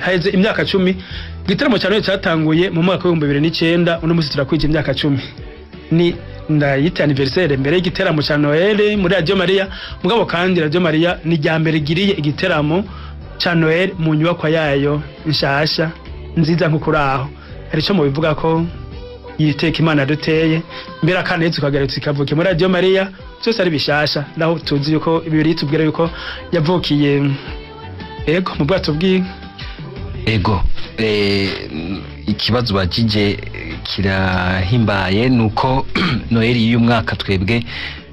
Haheze imyaka 10. Igiteramo ca Noel cyatanguye mu mwaka w'2009. Uno musi turakwije imyaka 10. Ni ndayita anniversaire mbere y'igiteramo ca Noel muri Radio Maria. Mugabo kandi Radio Maria ni rya mbere igiriye igiteramo ca Noel mu nyubakwa yayo nshasha nziza nko kuraho. Hari ico mubivuga ko yiteka Imana duteye mbere akana Yezu kagarutse ikavuke muri Radio Maria, byose ari bishasha, naho tuzi yuko Bibiliya itubwira yuko yavukiye ego mu bwato bw'inka. Ego, ikibazo bakije kirahimbaye. Nuko Noheli y'uyu mwaka twebwe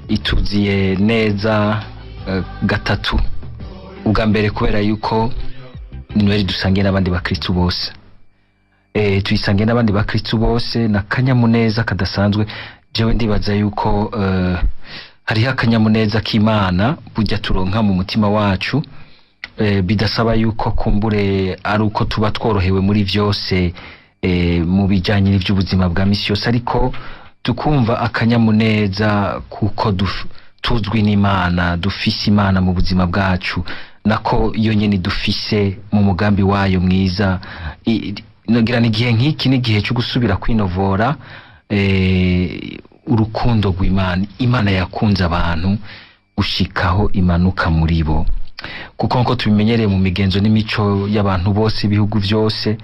ituziye neza gatatu. Ubwa mbere, kubera yuko ni Noheli dusangiye n'abandi bakristu bose, tuyisangiye n'abandi bakristu bose na kanyamuneza kadasanzwe. Jewe ndibaza yuko hariho akanyamuneza k'Imana burya turonka mu mutima wacu, bidasaba yuko kumbure ari uko tuba tworohewe muri vyose, mu bijanye n'ivy'ubuzima bwa misi yose, ariko tukumva akanyamuneza kuko tuzwi n'Imana, dufise Imana mu buzima bwacu, nako iyo nyene dufise mu mugambi wayo mwiza. Nogira ni igihe nk'iki n'igihe cyo gusubira kwinovora urukundo rw'Imana. Imana yakunze abantu gushikaho imanuka muri bo, kuko nkuko tubimenyereye mu migenzo n'imico y'abantu bose, ibihugu byose,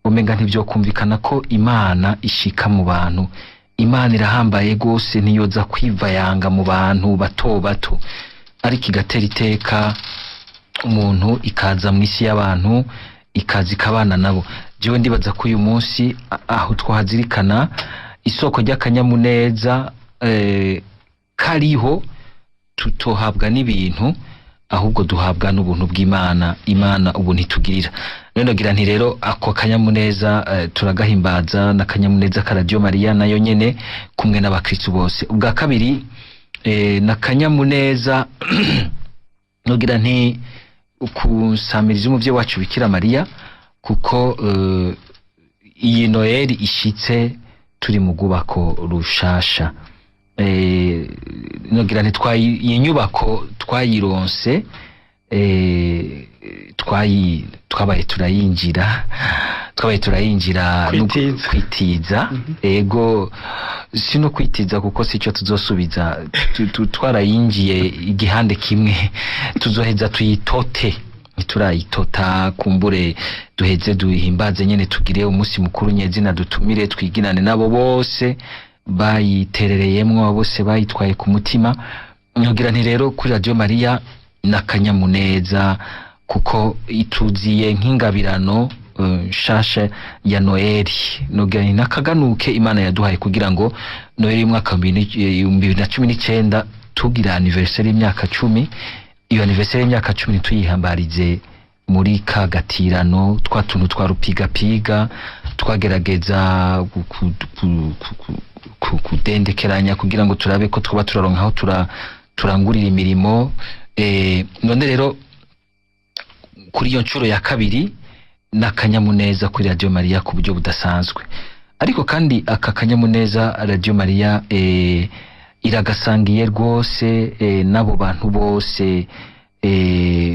umenga ntivyokumvikana ko Imana ishika mu bantu. Imana irahambaye rwose, ntiyoza kwivayanga mu bantu bato bato, ariko igatera iteka umuntu, ikaza mu isi y'abantu, ikaza ikabana nabo. Jewe ndibaza ko uyu munsi aho twahazirikana isoko ry'akanyamuneza kariho, tutohabwa n'ibintu, ahubwo duhabwa n'ubuntu bw'Imana. Imana ubu ntitugirira. None ndagira nti rero ako kanyamuneza turagahimbaza n'akanyamuneza ka Radio Maria nayo nyene kumwe n'abakristu bose. Ubwa kabiri, n'akanyamuneza nogira nti kusamiriza umuvyeyi wacu Bikira Mariya, kuko iyi Noel ishitse turi mu rwubako rushasha. Nogira nti iyi nyubako twayironse, twabaye turayinjira. Kwitiza. Kwitiza, ego, si no kwitiza kuko sico tuzosubiza. Twarayinjiye igihande kimwe, tuzoheza tuyitote. Ntiturayitota, kumbure duheze duhimbaze nyene, tugire umunsi mukuru nyezina, dutumire, twiginane nabo bose bayiterereyemwo, bose bayitwaye ku mutima. Nyogira nti rero kuri Radio Maria n'akanyamuneza kuko ituziye nk'ingabirano nshasha ya Noeli. Nogira nti nakaganuke Imana yaduhaye kugira ngo Noeli y'umwaka wa 2019 tugira anniversaire y'imyaka 10. Iyo anniversaire y'imyaka 10 tuyihambarize muri ka gatirano, twa tuntu twa rupigapiga twagerageza kudendekeranya kugira ngo turabe ko twaba turaronka aho turangurira imirimo. None rero kuri iyo nshuro ya kabiri n'akanyamuneza kuri Radio Maria ku buryo budasanzwe. Ariko kandi aka kanyamuneza Radio Maria iragasangiye rwose n'abo bantu bose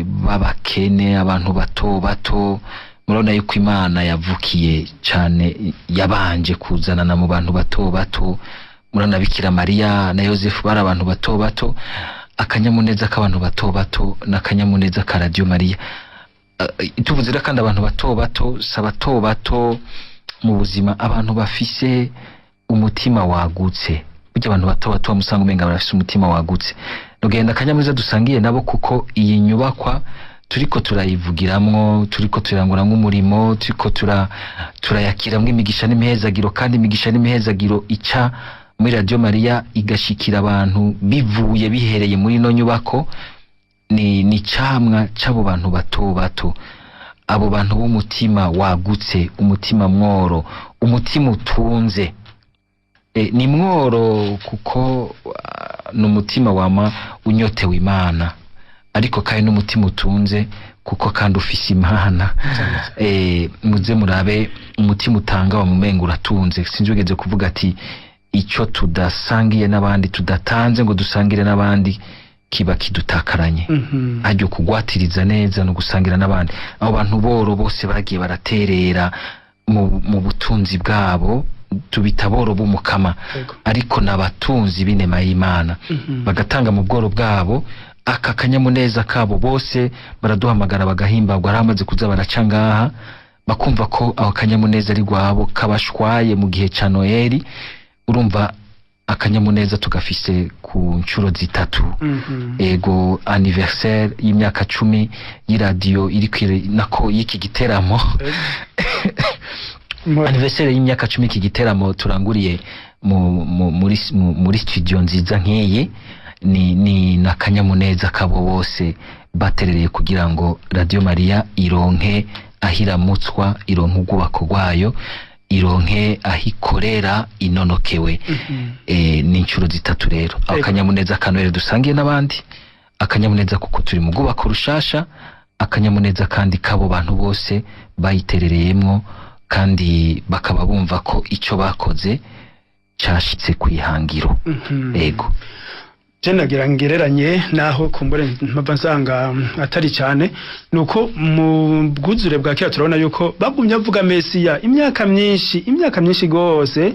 b'abakene, abantu bato bato. Murabona yuko Imana yavukiye cane, yabanje kuzanana mu bantu bato bato. Murabona Bikira Mariya na Yosefu bari abantu bato bato. Akanyamuneza k'abantu bato bato n'akanyamuneza ka Radio Maria. Tuvuze rero kandi abantu bato bato, si abato bato mu buzima, abantu bafise umutima wagutse. Burya abantu bato bato bamusanga umenga barafise umutima wagutse. Rugenda akanyamuneza dusangiye nabo, kuko iyi nyubakwa turiko turayivugiramwo, turiko turanguramwo umurimo, turiko turayakiramwo imigisha n'imihezagiro, kandi imigisha n'imihezagiro ica muri Radio Maria igashikira abantu bivuye bihereye muri ino nyubako, ni camwa c'abo bantu bato bato, abo bantu b'umutima wagutse, umutima mworo, umutima utunze. Ni mworo kuko ni umutima wama unyotewe Imana, ariko kandi n'umutima utunze kuko kandi ufise Imana. Muze murabe umutima utanga wamumenga uratunze. Sinzi ugeze kuvuga ati ico tudasangiye n'abandi, tudatanze ngo dusangire n'abandi. Kiba kidutakaranye. Harya kugwatiriza neza no gusangira n'abandi, abo bantu boro bose bagiye baraterera mu butunzi bwabo, tubita boro b'umukama, ariko n'abatunzi b'inema y'Imana, bagatanga mu bworo bwabo. Aka kanyamuneza kabo bose baraduhamagara bagahimbagwa, ari amaze kuza baraca ngaha bakumva ko aho kanyamuneza ari rwabo kabashwaye mu gihe ca Noheli. Urumva akanyamuneza tugafise ku nshuro zitatu. Ego, anniversaire y'imyaka 10 y'iradiyo iri nako y'iki giteramo, anniversaire y'imyaka 10 iki giteramo turanguriye muri studio nziza nk'iyi, ni n'akanyamuneza kabo bose baterereye kugira ngo Radio Maria ironke ahiramutswa, ironke ubwubako rwayo, ironke aho ikorera inonokewe. Ni inshuro zitatu rero. Akanyamuneza ka Noheli dusangiye n'abandi, akanyamuneza kuko turi mu bwubako rushasha, akanyamuneza kandi k'abo bantu bose bayiterereyemwo kandi bakaba bumva ko ico bakoze cashitse kwihangiro. Ego. Je nagira ngereranye naho kumbure mpava nsanga atari cyane, nuko mu bwuzure bwa kera turabona yuko bagumye avuga Mesiya imyaka myinshi, imyaka myinshi gose,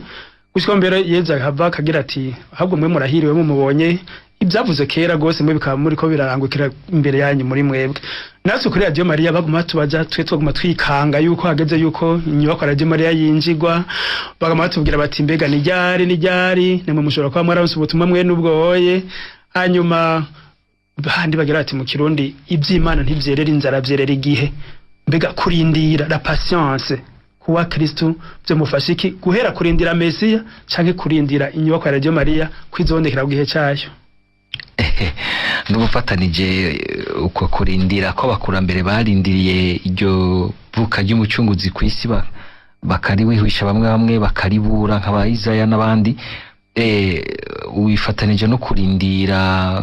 gushika mbere Yezu hava akagira ati: "Ahubwo mwe murahiriwe mumubonye ibyavuze kera gose, mwe bikaba muri ko birarangukira imbere yanyu muri mwebwe." Natwe kuri Radio Maria baguma tubaza, twe twaguma twikanga yuko hageze yuko inyubako ya Radio Maria yinjigwa, baguma batubwira bati: "Mbega ni ryari, ni ryari?" Namwe mushobora kuba mwararonse ubutumwa mwe n'ubwoye. Hanyuma bandi bagira bati mu Kirundi: "Iby'Imana ntivyerera inzara, vyerera igihe." Mbega kurindira, la patience kuwa Kristo, byo mufasha iki guhera kurindira Mesiya canke kurindira inyubako ya Radio Maria kwizondekera ku gihe cayo? N'ubufatanije uko kurindira ko abakurambere barindiriye iryo vuka ry'umucunguzi ku isi, bakariwihisha, bamwe bamwe bakaribura nk'aba Isaya n'abandi, wifatanije no kurindira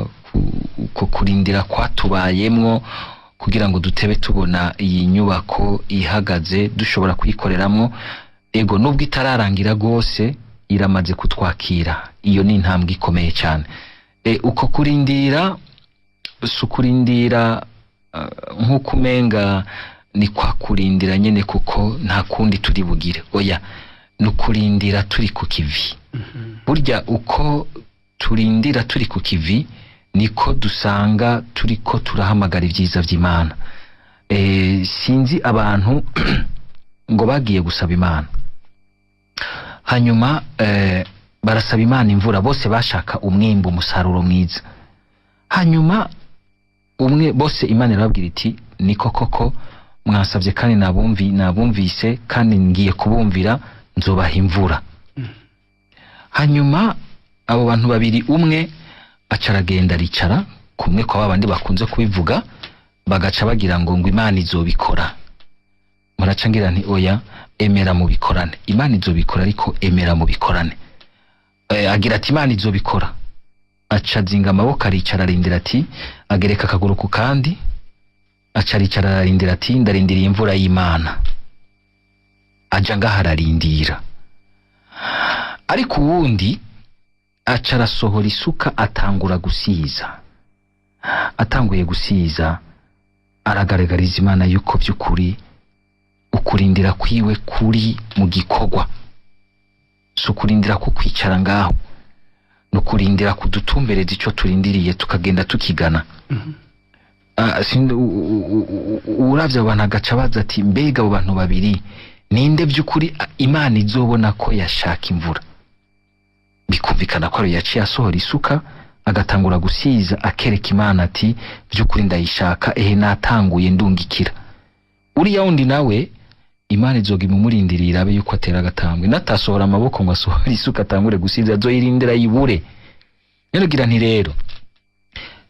uko kurindira kwatubayemwo kugira ngo dutebe tubona iyi nyubako ihagaze, dushobora kuyikoreramwo. Ego, nubwo itararangira rwose, iramaze kutwakira, iyo ni intambwe ikomeye cyane. Uko kurindira si ukurindira nk'uko umenga ni kwa kurindira nyene kuko nta kundi turi bugire, oya, ni ukurindira turi ku kivi. Burya uko turindira turi ku kivi niko dusanga turiko turahamagara ibyiza vy'Imana. Sinzi abantu ngo bagiye gusaba Imana, hanyuma barasaba Imana imvura, bose bashaka umwimbu, umusaruro mwiza. Hanyuma umwe bose Imana irababwira iti: "Niko koko mwasabye kandi nabumvise kandi ngiye kubumvira, nzobaha imvura." Hanyuma abo bantu babiri, umwe aca aragenda aricara kumwe kwa babandi bakunze kubivuga, bagaca bagira ngo Imana izobikora. Muraca ngira nti: "Oya, emera mubikorane, Imana izobikora, ariko emera mubikorane." Agira ati: "Imana izobikora." Aca azinga amaboko aricara arindira, ati agereka akaguru ku kandi, aca aricara ararindira, ati: "Ndarindiriye imvura y'Imana." Aja ngaho ararindira. Ariko uwundi aca arasohora isuka, atangura gusiza. Atanguye gusiza, aragaragariza Imana yuko by'ukuri ukurindira kwiwe kuri mu gikorwa. Si ukurindira ko kwicara ngaho, ni ukurindira kudutumbereza ico turindiriye, tukagenda tukigana. Uravye abo bantu agaca abaza ati: "Mbega abo bantu babiri ninde by'ukuri Imana izobona ko yashaka imvura?" Bikumvikana ko ariyo yaciye asohora isuka agatangura gusiza, akereka Imana ati: "By'ukuri ndayishaka, ehe natanguye, ndungikira." Uriya wundi nawe Imana izoga imumurindiriye irabe yuko atera agatambwe, natasohora amaboko ngo asohore isuka atangure gusiza, azoyirindira yibure. Rero gira nti rero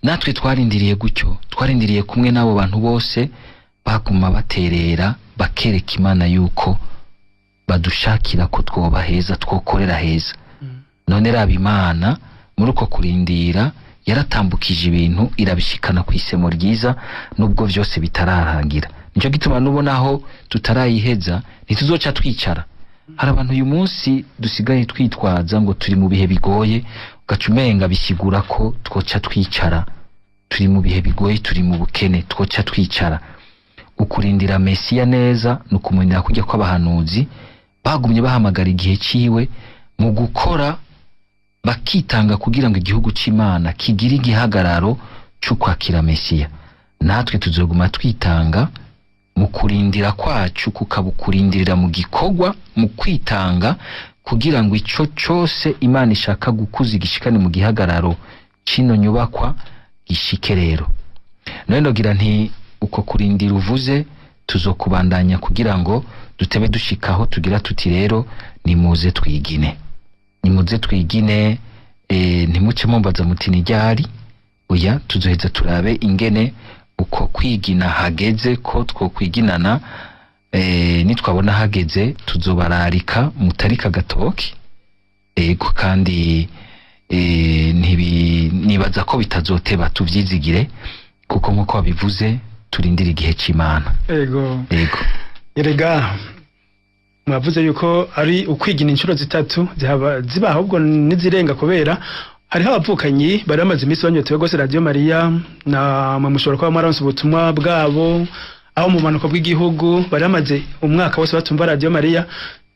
natwe twarindiriye gutyo, twarindiriye kumwe n'abo bantu bose baguma baterera, bakereka Imana yuko badushakira ko twoba heza, twokorera heza. None raba, Imana muri uko kurindira yaratambukije ibintu, irabishikana ku isemo ryiza nubwo vyose bitararangira. Nico gituma nubonaho tutarayiheza ntituzoca twicara. Hari abantu uyu munsi dusigaye twitwaza ngo turi mu bihe bigoye, ugaca umenga bisigura ko twoca twicara. Turi mu bihe bigoye, turi mu bukene, twoca twicara. Ukurindira Mesiya neza ni ukumurindira kujya kw'abahanuzi bagumye bahamagara igihe ciwe mu gukora, bakitanga kugira ngo igihugu c'Imana kigire igihagararo cyo kwakira Mesiya. Natwe tuzoguma twitanga mu kurindira kwacu, kukabukurindirira mu gikorwa, mu kwitanga, kugira ngo ico cose Imana ishaka gukuza igishikane mu gihagararo cino nyubakwa gishike. Rero none nogira nti uko kurindira uvuze tuzokubandanya kugira ngo dutebe dushikaho tugira tuti rero nimuze twigine, nimuze twigine. Ntimuce mumbaza muti ni ryari. Oya, tuzoheza turabe ingene uko kwigina hageze ko twokwiginana. Nitwabona hageze tuzobararika mutarika gatoki. Ego, kandi nibaza ko bitazoteba, tuvyizigire, kuko nkuko wabivuze turindira igihe c'Imana. Ego. Ego. Erega mwavuze yuko ari ukwigina inshuro zitatu ziba ahubwo n'izirenga, kubera hariho abavukanyi bari bamaze iminsi banyotewe rwose Radio Mariya, na mwe mushobora kuba mwararonse ubutumwa bwabo aho mu bumanuko bw'igihugu bari bamaze umwaka wose batumva Radio Mariya.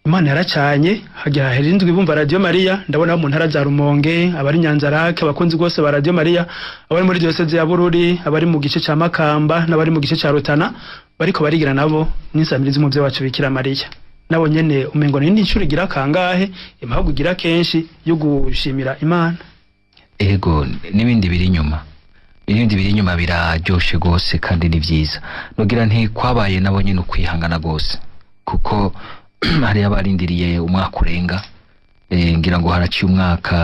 Imana yaracanye, hagira hahera indwi bumva Radio Mariya. Ndabona abo mu ntara za Rumonge, abari Nyanzarake, abakunzi rwose ba Radio Mariya, abari muri diyoseze ya Bururi, abari mu gice ca Makamba n'abari mu gice ca Rutana, bariko barigira nabo n'insamirizi umuvyeyi wacu Bikira Mariya. Nabo nyene umengo ni inshuro igira kangahe impamvu igira kenshi yo gushimira Imana. Ego, n'ibindi biri inyuma, ibindi biri inyuma biraryoshe rwose kandi ni vyiza. Nogira nti kwabaye nabo nyene ukwihangana rwose, kuko hari abarindiriye umwaka urenga, ngira ngo haraciye umwaka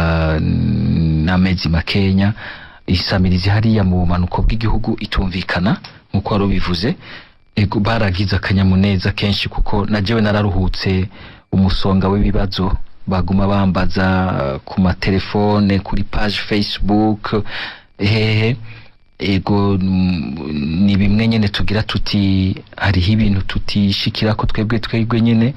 n'amezi makenya isamirizi hariya mu bumanuko bw'igihugu itumvikana nk'uko wari ubivuze. Ego, baragize akanyamuneza kenshi, kuko na jewe nararuhutse umusonga w'ibibazo baguma bambaza ku matelefone, kuri page Facebook, hehe. Ego, ni bimwe nyene tugira tuti hariho ibintu tutishikirako twebwe nyene,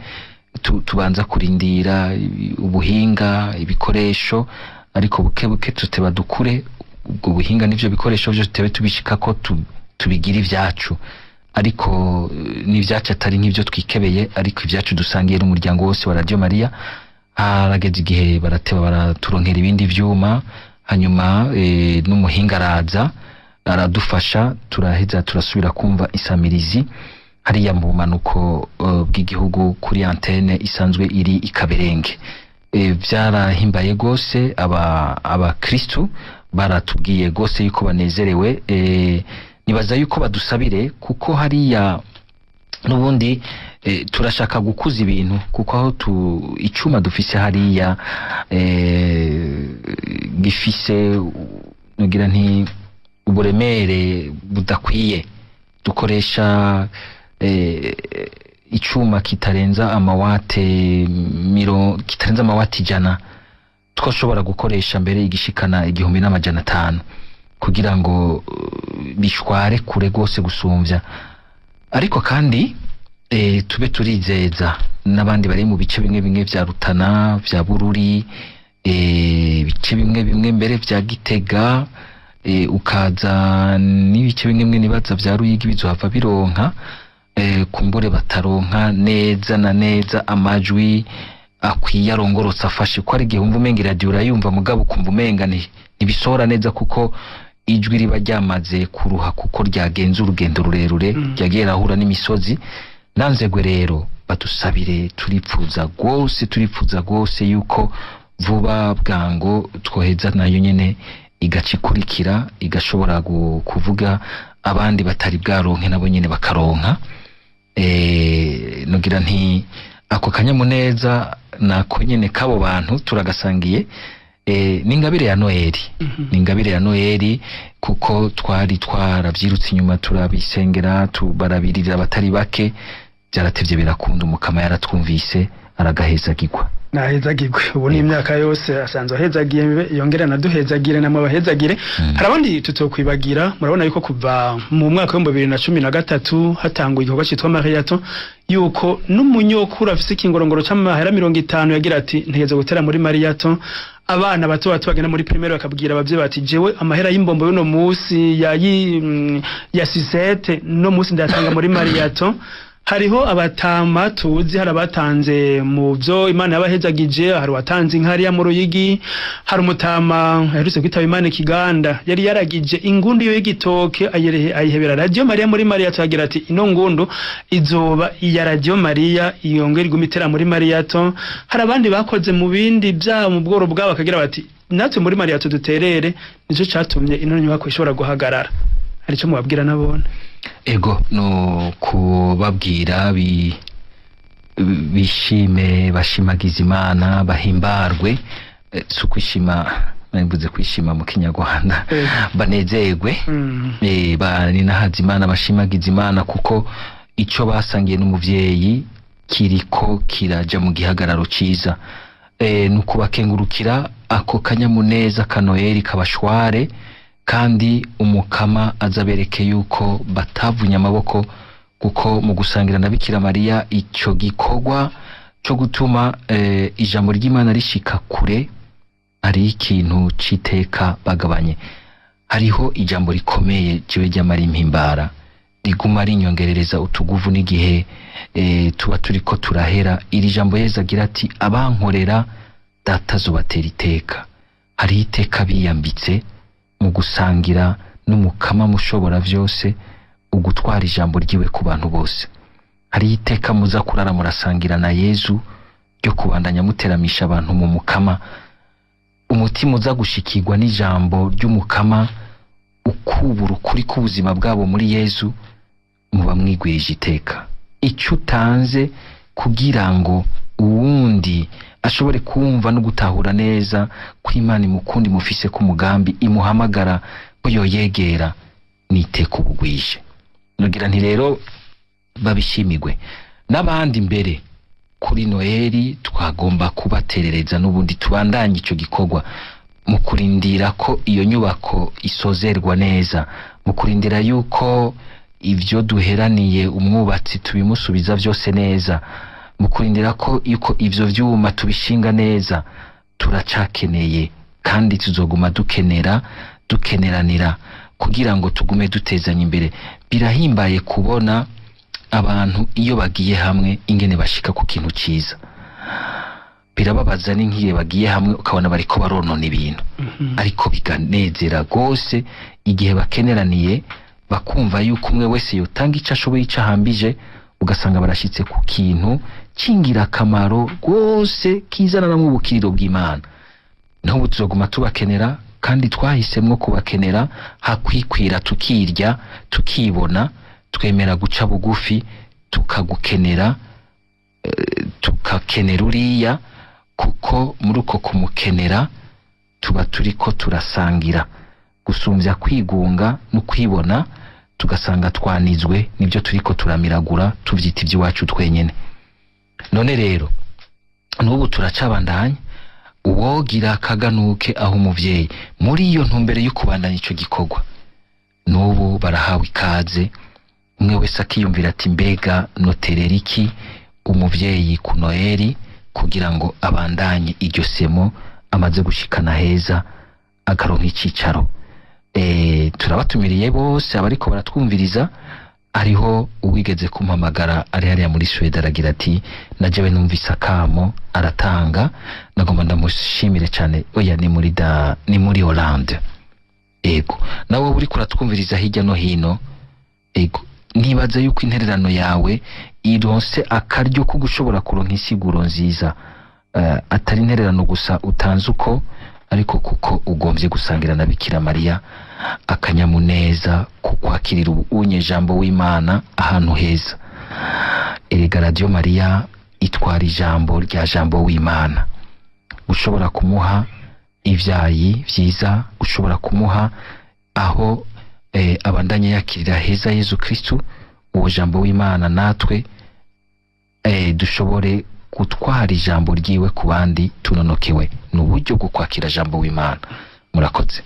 tubanza kurindira ubuhinga, ibikoresho, ariko buke buke tuteba dukure ubwo buhinga n'ivyo bikoresho vyose, tutebe tubishikako, tubigira ivyacu. Ariko n'ivyacu atari nk'ivyo twikebeye, ariko ivyacu dusangiye n'umuryango wose wa Radio Maria. Harageze igihe barateba baraturonkera ibindi vyuma, hanyuma n'umuhinga araza aradufasha, turaheza turasubira kumva isamirizi hariya mu bumanuko bw'igihugu kuri antene isanzwe iri ikaberenge. Vyarahimbaye rwose, abakristu baratubwiye rwose yuko banezerewe. Nibaza yuko badusabire, kuko hariya n'ubundi turashaka gukuza ibintu, kuko aho icuma dufise hariya gifise, nugira nti uburemere budakwiye. Dukoresha icuma kitarenza amawate kitarenza amawate 100, twashobora gukoresha mbere igishikana 1500 kugira ngo bishware kure rwose gusumvya. Ariko kandi tube turizeza n'abandi bari mu bice bimwe bimwe vya Rutana, vya Bururi, ibice bimwe bimwe mbere vya Gitega, ukaza n'ibice bimwe bimwe nibaza vya Ruyigi bizohava bironka, kumbure bataronka neza na neza amajwi akwiye arongorotse afashe, ko ari igihe wumva umenga iradiyo urayumva, mugabo ukumva umenga ntibisohora neza, kuko ijwi riba ryamaze kuruha kuko ryagenze urugendo rurerure, ryagiye rahura n'imisozi. Nanzegwe rero badusabire, turipfuza rwose, turipfuza rwose yuko vuba bwango twoheza nayo nyene igaca ikurikira, igashobora kuvuga, abandi batari bwaronke nabo nyene bakaronka. Nogira nti ako kanyamuneza nako nyene k'abo bantu turagasangiye. N'ingabire ya Noeli, n'ingabire ya Noeli, kuko twari twaravyirutse inyuma turabisengera, barabirira abatari bake. Byaratevye birakunda, Umukama yaratwumvise, aragahezagirwa. Nahezagirwe. Ubu ni imyaka yose asanzwe ahezagiye, yongera naduhezagire, namwe abahezagire. Hari abandi tutokwibagira. Murabona yuko kuva mu mwaka w'2013 hatanguye igikorwa citwa Mariathon, yuko n'umunyokuru afise ikingorongoro c'amahera 50 yagira ati: "Ntegeze gutera muri Mariathon." Abana bato bato bagenda muri primaire bakabwira abavyeyi bati: "Jewe amahera y'imbombo y'uno musi ya sucette no musi ndayatanga muri Mariathon." Hariho abatama tuzi, hari abatanze mu byo Imana yabahezagije, hari uwatanze inka hariya mu Ruyigi, hari umutama aherutse kwitaba Imana Ikiganda yari yaragije ingundu y'igitoke, ayihebera Radio Maria muri Maria, tuhagira ati: "Ino ngundu izoba iya Radio Maria, yongera igume itera muri Mariathon." Hari abandi bakoze mu bindi byabo, mu bworo bwabo, bakagira bati: "Natwe muri Mariathon duterere." Nico catumye ino nyubako ishobora guhagarara. Hari ico mubabwira nabone? Ego, no kubabwira bishime, bashimagiza Imana, bahimbarwe. Si ukwishima, mvuze kwishima mu Kinyarwanda, banezerwe, baninahaza Imana, bashimagiza Imana, kuko ico basangiye n'umuvyeyi kiriko kiraja mu gihagararo ciza. Ni ukubakengurukira ako kanyamuneza ka Noheli kabashware, kandi Umukama azabereke yuko batavunye amaboko, kuko mu gusangira na Bikira Mariya ico gikorwa co gutuma ijambo ry'Imana rishika kure, ari ikintu c'iteka bagabanye. Hariho ijambo rikomeye jewe ryamara impimbara, riguma rinyongerereza utuguvu n'igihe tuba turiko turahera. Iri jambo Yezu agira ati: "Abankorera Data azobatera iteka." Hariho iteka biyambitse mu gusangira n'Umukama mushobora vyose ugutwara ijambo ryiwe ku bantu bose. Hariho iteka muza kurara murasangira na Yezu ryo kubandanya muteramisha abantu mu Mukama. Umutima uza gushikirwa n'ijambo ry'Umukama, ukubura ukuri k'ubuzima bwabo muri Yezu, muba mwigwirije iteka. Icyo utanze kugira ngo uwundi ashobore kumva no gutahura neza ko Imana imukundi, imufise k'umugambi, imuhamagara ko yoyegera, ni iteka ubugwije. Nugira nti rero babishimigwe n'abandi. Mbere kuri Noheli twagomba kubaterereza n'ubundi tubandanye ico gikorwa mu kurindira ko iyo nyubako isozerwa neza, mu kurindira yuko ivyo duheraniye umwubatsi tubimusubiza vyose neza, mu kurindira ko yuko ivyo vyuma tubishinga neza. Turacakeneye kandi tuzoguma dukenera, dukeneranira kugira ngo tugume dutezanya imbere. Birahimbaye kubona abantu iyo bagiye hamwe ingene bashika ku kintu ciza. Birababaza ni nk'iyo bagiye hamwe ukabona bariko baronona ibintu, ariko biganezera rwose igihe bakeneraniye, bakumva yuko umwe wese yotanga ico ashoboye, ico ahambije, ugasanga barashitse ku kintu c'ingirakamaro rwose kizananamwo ubukiriro bw'Imana. N'ubu tuzoguma tubakenera, kandi twahisemwo kubakenera. Hakwikwira tukirya tukibona, twemera guca bugufi tukagukenera, tukakenera uriya, kuko muri uko kumukenera tuba turiko turasangira gusumbya kwigunga no kwibona, tugasanga twanizwe nibyo turiko turamiragura, tuvyita iby'iwacu twenyene. None rero n'ubu turacabandanya. Uwogira akaganuke aho umuvyeyi muri iyo ntumbero yo kubandanya ico gikorwa, n'ubu barahawe ikaze. Umwe wese akiyumvira ati: "Mbega noterera iki umuvyeyi ku Noheli kugira ngo abandanye iryo semo amaze gushikana heza, akaronka icicaro?" Turabatumiriye bose abariko baratwumviriza. Hariho uwigeze kumpamagara ari hariya muri Swede, aragira ati: "Najewe numvise akamo." Aratanga, nagomba ndamushimire cyane. Oya, ni muri Hollande. Ego, nawe uriko uratwumviriza hirya no hino, ego, nibaza yuko intererano yawe ironse akaryo ko gushobora kuronka insiguro nziza, atari intererano gusa utanze uko, ariko kuko ugombye gusangira na Bikira Mariya akanyamuneza ku kwakirira ubunye jambo w'Imana ahantu heza. Erega Radio Maria itwara ijambo rya jambo w'Imana. Ushobora kumuha ivyayi vyiza, ushobora kumuha aho abandanya yakirira heza Yezu Kristu, uwo jambo w'Imana natwe. Dushobore gutwara ijambo ryiwe ku bandi tunonokewe. Ni uburyo bwo kwakira jambo w'Imana. Murakoze.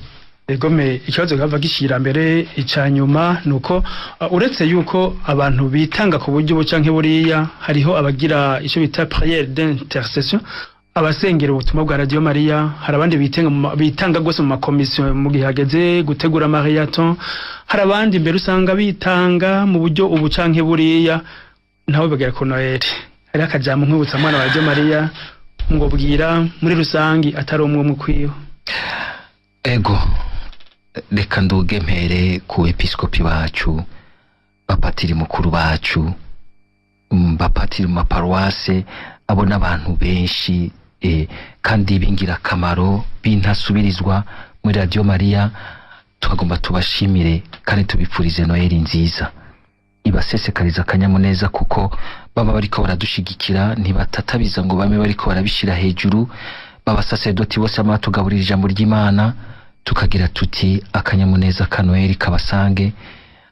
Egome, ikibazo gava gishira mbere ica nyuma nuko uretse yuko abantu bitanga ku buryo buca buriya, hariho abagira ico bita prière d'intercession, abasengera ubutumwa bwa Radio Maria. Hari abandi bitanga gose mu makomisiyo mu gihe hageze gutegura marathon. Hari abandi mbere usanga bitanga mu buryo ubu canke buriya. Ntawe bagera ku Noel, hariho akajambo nkwibutsa mwana wa Radio Maria ngo bwira muri rusangi atari umwe umwe ukwiwe. Ego, reka nduge mpere ku episkopi bacu, bapatiri mukuru bacu, bapatiri mu maparuwase. Abo n'abantu benshi kandi b'ingirakamaro b'intasubirizwa muri Radio Maria. Twagomba tubashimire kandi tubipfurize Noheli nziza ibasesekariza akanyamuneza, kuko baba bariko baradushigikira, ntibatatabiza ngo bame bariko barabishira hejuru. Babasaserdoti bose bama batugaburira ijambo ry'Imana, tukagira tuti akanyamuneza ka Noheli kabasange.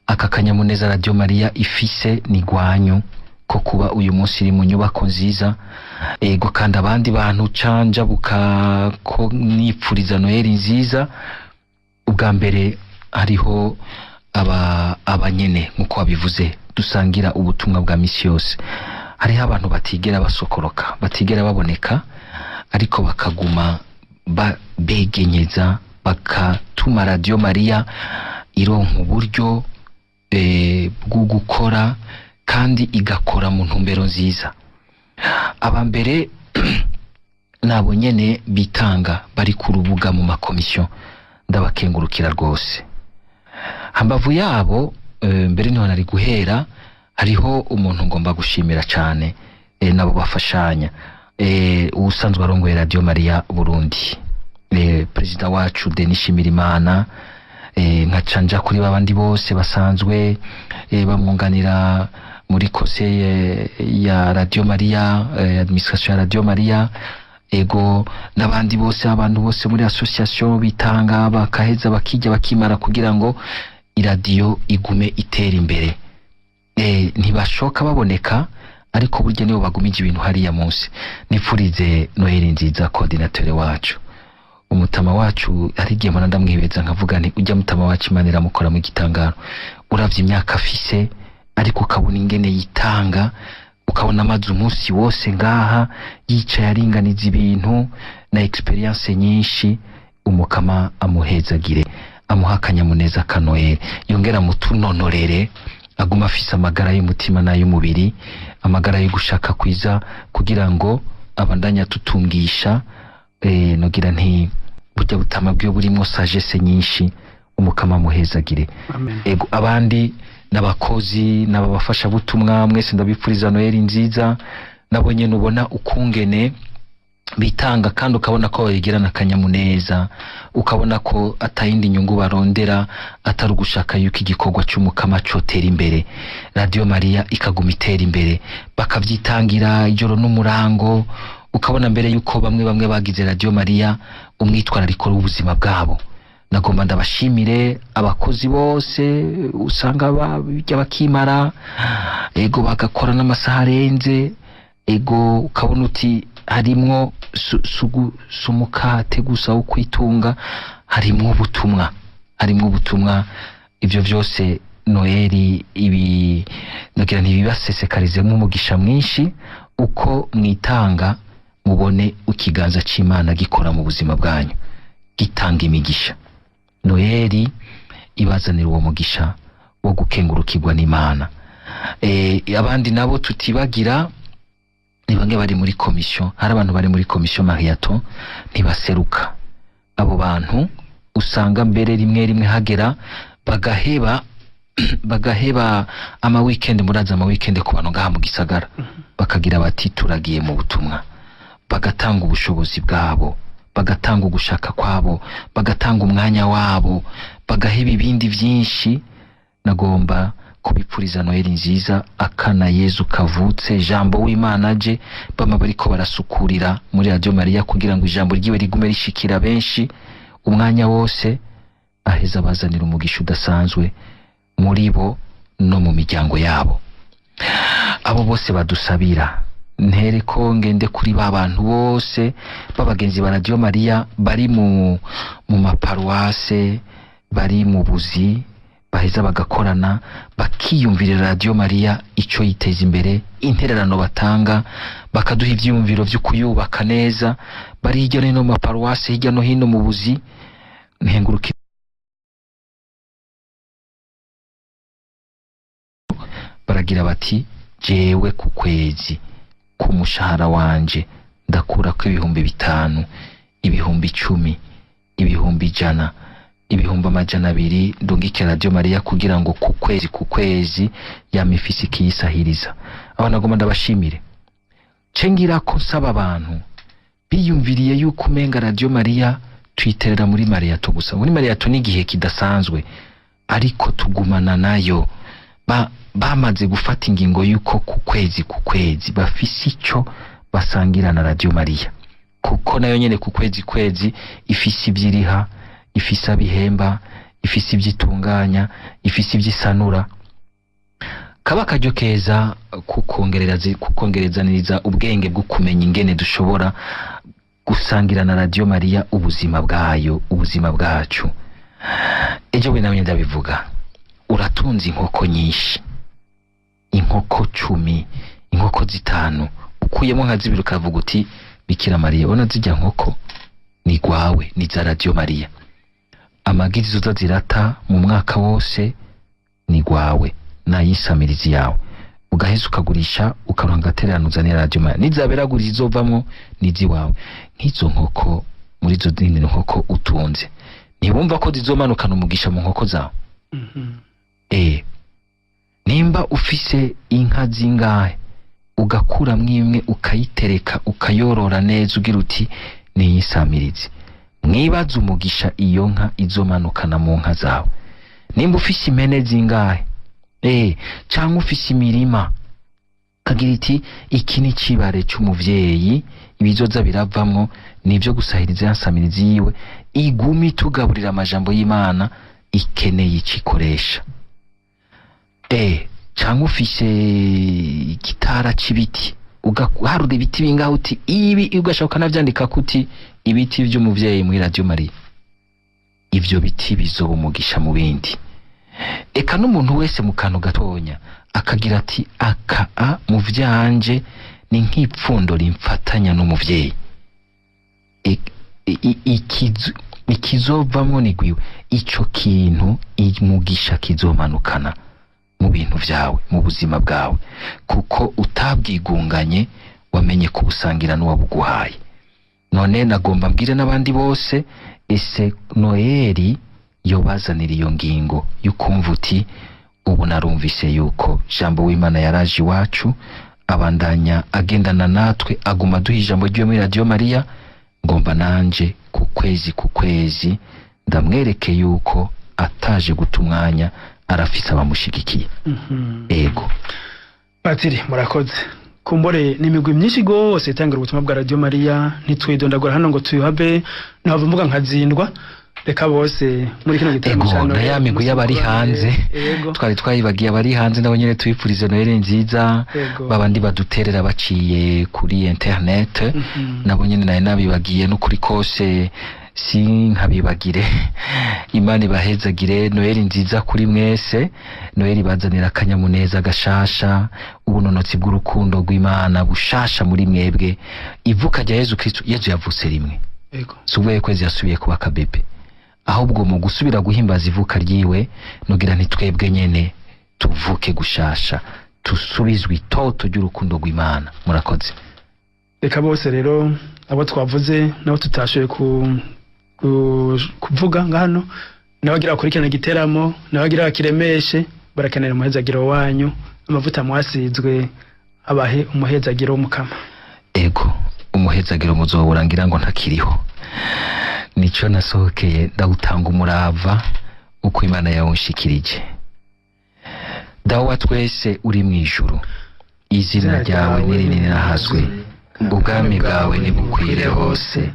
Aka kanyamuneza Radio Maria ifise ni gwanyu ko kuba uyu munsi iri mu nyubako nziza. Ego, kandi abandi bantu canja buka ko nipfuriza Noheli nziza, ubwa mbere hariho aba abanyene nkuko wabivuze dusangira ubutumwa bwa misi yose. Hariho abantu batigera basokoroka, batigera baboneka, ariko bakaguma begenyeza, bakatuma Radio Maria ironka uburyo bwo gukora kandi igakora mu ntumbero nziza. Aba mbere nabo nyene bitanga bari ku rubuga mu makomisiyo, ndabakengurukira rwose. Hambavu yabo, mbere niho nari guhera, hariho umuntu ngomba gushimira cyane, nabo bafashanya, uwusanzwe arongoye Radio Maria Burundi, perezida wacu Denis Shimirimana, nkaca nja kuri babandi bose basanzwe bamwunganira muri conseil ya Radio Maria, administration ya Radio Maria. Ego, n'abandi bose, abantu bose muri association bitanga bakaheza bakijya bakimara kugira ngo iradiyo igume itera imbere. Ntibashoka baboneka, ariko burya nibo bagumije ibintu hariya munsi. Nipfurize Noheli nziza coordinateur wacu, umutama wacu. Hari igihe mbona ndamwibeza nkavuga nti ujya mutama wacu Imana iramukora mu gitangaro. Uravye imyaka afise, ariko ukabona ingene yitanga, ukabona amaze umunsi wose ngaha yicaye aringaniza ibintu na experience nyinshi. Umukama amuhezagire, amuha akanyamuneza ka Noheli, yongera amutunonorere, aguma afise amagara y'umutima n'ay'umubiri, amagara yo gushaka kwiza, kugira ngo abandanye atutungisha. Nogira nti burya butama bwiwe burimwo sagesse nyinshi. Umukama amuhezagire. Amen. Ego, abandi n'abakozi n'ababafashabutumwa mwese ndabipfuriza Noheli nziza. Nabo nyene ubona ukungene bitanga, kandi ukabona ko bayigirana akanyamuneza, ukabona ko atayindi nyungu barondera atari ugushaka yuko igikorwa cy'umukama cotera imbere, Radio Maria ikaguma itera imbere, bakavyitangira ijoro n'umurango. Ukabona mbere yuko bamwe bamwe bagize Radio Maria umwitwarariko w'ubuzima bwabo. Nagomba ndabashimire abakozi bose usanga bijya bakimara, ego, bagakora n'amasaha arenze. Ego, ukabona uti harimwo sumukate gusa wo kwitunga, harimwo ubutumwa, harimwo ubutumwa. Ivyo vyose Noheli ibi ndagira ntibibasesekarizemo umugisha mwinshi. Uko mwitanga, mubone ikiganza c'Imana gikora mu buzima bwanyu, gitanga imigisha. Noheli ibazanira uwo mugisha wo gukengurukirwa n'Imana. Abandi nabo tutibagira ni bamwe bari muri komisiyo. Hari abantu bari muri komisiyo marathon ntibaseruka. Abo bantu usanga mbere rimwe rimwe hagera bagaheba ama weekend. Murazi ama weekend ku bantu ngaha mu gisagara, bakagira bati turagiye mu butumwa, bagatanga ubushobozi bwabo, bagatanga ugushaka kwabo, bagatanga umwanya wabo, bagaheba ibindi byinshi. Nagomba kubipfuriza Noheli nziza. Akana Yezu kavutse, jambo w'Imana aje, bama bariko barasukurira muri Radio Maria kugira ngo ijambo ryiwe rigume rishikira benshi umwanya wose, aheza abazanira umugisha udasanzwe muri bo no mu miryango yabo. Abo bose badusabira, ntere ko ngende kuri ba bantu bose b'abagenzi ba Radio Maria bari mu maparuwase, bari mu buzi, baheza bagakorana bakiyumvirira Radio Maria ico yiteza imbere, intererano batanga, bakaduha ivyiyumviro vyo kuyubaka neza, bari hirya no hino mu maparuwase, hirya no hino mu buzi. Nkenguruka baragira bati jewe ku kwezi ku mushahara wanje ndakurako 5000, 10,000, 100,000, 200,000 ndungike Radio Maria kugira ngo ku kwezi ku kwezi yama ifise ikiyisahiriza. Aho nagomba ndabashimire, cengira ko nsaba abantu biyumviriye yuko umenga Radio Maria tuyiterera muri Mariyato gusa. Muri Mariyato ni igihe kidasanzwe, ariko tugumana nayo. Bamaze gufata ingingo yuko ku kwezi ku kwezi bafise ico basangira na Radio Maria, kuko nayo nyene ku kwezi kwezi ifise ivyiriha, ifise abihemba, ifise ivyitunganya, ifise ivyisanura. Kaba akaryo keza kukongerezaniriza ubwenge bwo kumenya ingene dushobora gusangira na Radio Maria ubuzima bwayo, ubuzima bwacu. Ejo bundi namye ndabivuga, uratunze inkoko nyinshi, inkoko 10, inkoko 5, ukuyemo nka zibiri ukavuga uti Bikira Mariya, ubona zirya nkoko ni gwawe, ni za Radio Maria. Amagi zizoza zirata mu mwaka wose ni gwawe nayisamirizi yawe, ugaheza ukagurisha ukaronka agatererano uzanira Radio Maria, nizaberagura izovamwo niziwawe. Nk'izo nkoko, muri izo zindi nkoko utunze, ntibumva ko zizomanukana umugisha mu nkoko zawe? Nimba ufise inka zingahe, ugakuramwo imwe ukayitereka ukayorora neza ugira uti niyisamirizi, mwibaze umugisha iyo nka izomanukana mu nka zawe. Nimba ufise impene zingahe, cyangwa ufise imirima, kagira iti iki ni cibare c'umuvyeyi, ibizoza biravamwo nivyo gusahiriza yansamirizi yiwe, igumi tugaburira amajambo y'Imana, ikeneye icikoresha. Cyangwa ufise igitara c'ibiti, ugaharura ibiti bingahe uti ibi, ugashaka ukanavyandika kuti ibiti vy'umuvyeyi muri Radio Maria, ivyo biti bizoba umugisha mu bindi. Eka n'umuntu wese mu kantu gatonya akagira ati aka a mu vyanje ni nk'ipfundo rimfatanya n'umuvyeyi, ikizovamwo ni gwiwe, ico kintu imugisha kizomanukana mu bintu vyawe, mu buzima bwawe, kuko utabwigunganye, wamenye kubusangira n'uwabuguhaye. None nagomba mbwire n'abandi bose, ese Noeli yobazanira iyo ngingo y'ukumva uti ubu narumvise yuko jambo w'Imana yaraje iwacu, abandanya agendana natwe, aguma aduha ijambo ryiwe muri Radio Maria, ngomba nanje ku kwezi ku kwezi ndamwereke yuko ataje guta umwanya, arafise abamushigikiye. Ego. Patiri, murakoze. Kumbore ni imigwi myinshi gose itangira ubutumwa bwa Radio Maria, ntitwidondagura hano ngo tuyuhabe, ntihava mvuga nkazindwa. Reka bose muri kino gitaramo Ego, ca na Noel, ya migwi y'abari umunsi mukuru wa hanze. Noel. Ego. Twari twayibagiye abari hanze, nabo nyene tubifurize Noel nziza. Ego. Babandi baduterera baciye kuri internet, nabo nyene nari nabibagiye, n'ukuri kose sinkabibagire. Imana ibahezagire, Noel nziza kuri mwese. Noel ibazanira akanyamuneza gashasha, ubunonotsi bw'urukundo rw'Imana bushasha muri mwebwe. Ivuka rya Yezu Kristu, Yezu yavutse rimwe, Ego. si ubwo kwezi yasubiye kuba akabebe, ahubwo mu gusubira guhimbaza ivuka ryiwe, nugira ntitwebwe nyene tuvuke gushasha, tusubizwe itoto ry'urukundo rw'Imana. Murakoze. Reka bose rero, abo twavuze nabo tutashoboye kuvuga nga hano, n'abagira bakurikirana igiteramo, n'abagira bakiremeshe, barakenera umuhezagiro wanyu, amavuta mwasizwe abahe umuhezagiro w'Umukama. Ego, umuhezagiro muzobura ngira ngo ntakiriho, nico nasohokeye ndawutanga umurava uko Imana yawunshikirije. Dawe wa twese uri mu ijuru, izina ryawe nirinahazwe, ubwami bwawe nibukwire hose,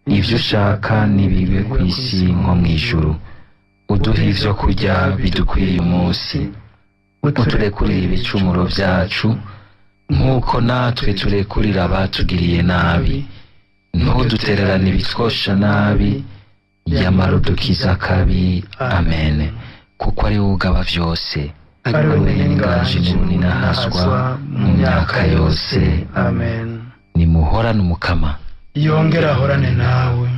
ivyo ushaka nibibe ku isi nko mu ijuru. Uduhe ivyo kurya bidukwiriye umunsi, Uturekurire ibicumuro vyacu, nk'uko natwe turekurira abatugiriye nabi. Ntudutererane ibitwosha nabi, yamara udukize akabi. Amen. Kuko ari wowe ugaba vyose, ari we n'inganji n'ubuninahazwa mu myaka yose. Amen. Nimuhorane Umukama. Yongera ahorane nawe.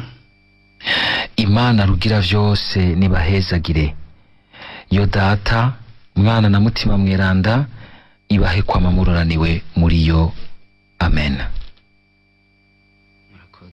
Imana rugira vyose nibahezagire, yo Data, Mwana na Mutima Mweranda, ibahe kwama muroraniwe muri yo. Amen.